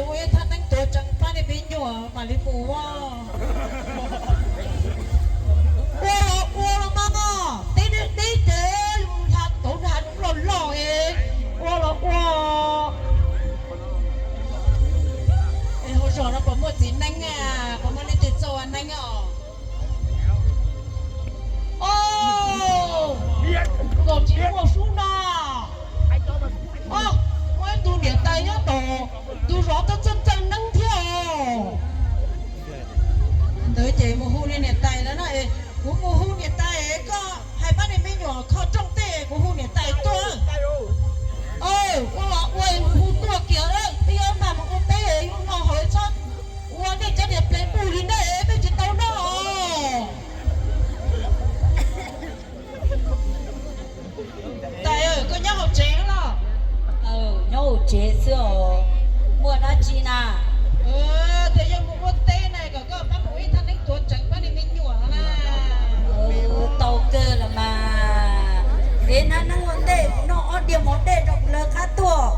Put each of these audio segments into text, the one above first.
Ua ib thaj neeb tuav tseev pab niag me nyuam mam li mus. Ua los ua los mas, teb deb deb ces tauv nrad los loj es ua los ua. Es hauv zos no puas muaj txiv neeb, puas muaj leej twg txawj ua neeb os? Os, nkaus tsis muaj sub no. Os, muaj ib tug niam tais nyob tom tus zos txawj txawj neeb thiab os. Ntawd ces mus hu niam tais lawm na. Kuv mus hu niam tais, koj hais pab niag me nyuam kho rooj tej, kuv hu niam tais tuaj. Ua los ua, mus hu tuaj kiag, peb yuav mag mus ua teb, hnub no hauv txhob ua nej cov niam plev puj li nej, peb tsis tau noj os. Tais, koj nyob hauv tsev los? Nyob hauv tsev xwb os. Muaj dab tsi na? Tes yog mus ua teb na, kom koj pab mus ib thaj neeb tuav tseev pab niag me nyuam na. Tau kawg los mas. Es hnab neeb ua ntej, noj ob diav mov dej rau kuv lawv qab tuaj.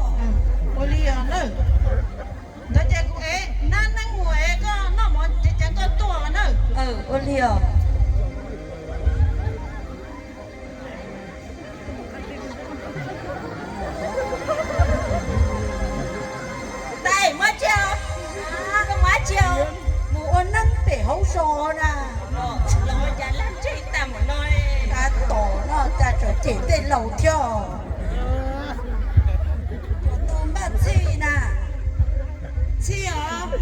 Ua li os na. Ntawd ces kuv ev hnab neeb mus es koj noj mov ceev ceev koj tuaj na. Ua li os. Tais, muab tsi, koj muab tsi, mus ua neeb pem hauv zos na. Los ua cas laj ntseg tag mus no, tab tom no cas tseem cem tej laus thiab. Puas tau npaj txhij na? Txhij os.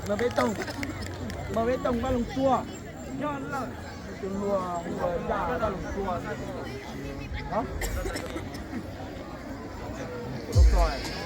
Mas peb toog, mas peb toog Vaj Loog Tsua, tus luag ua Vaj Loog Tsua, tus luag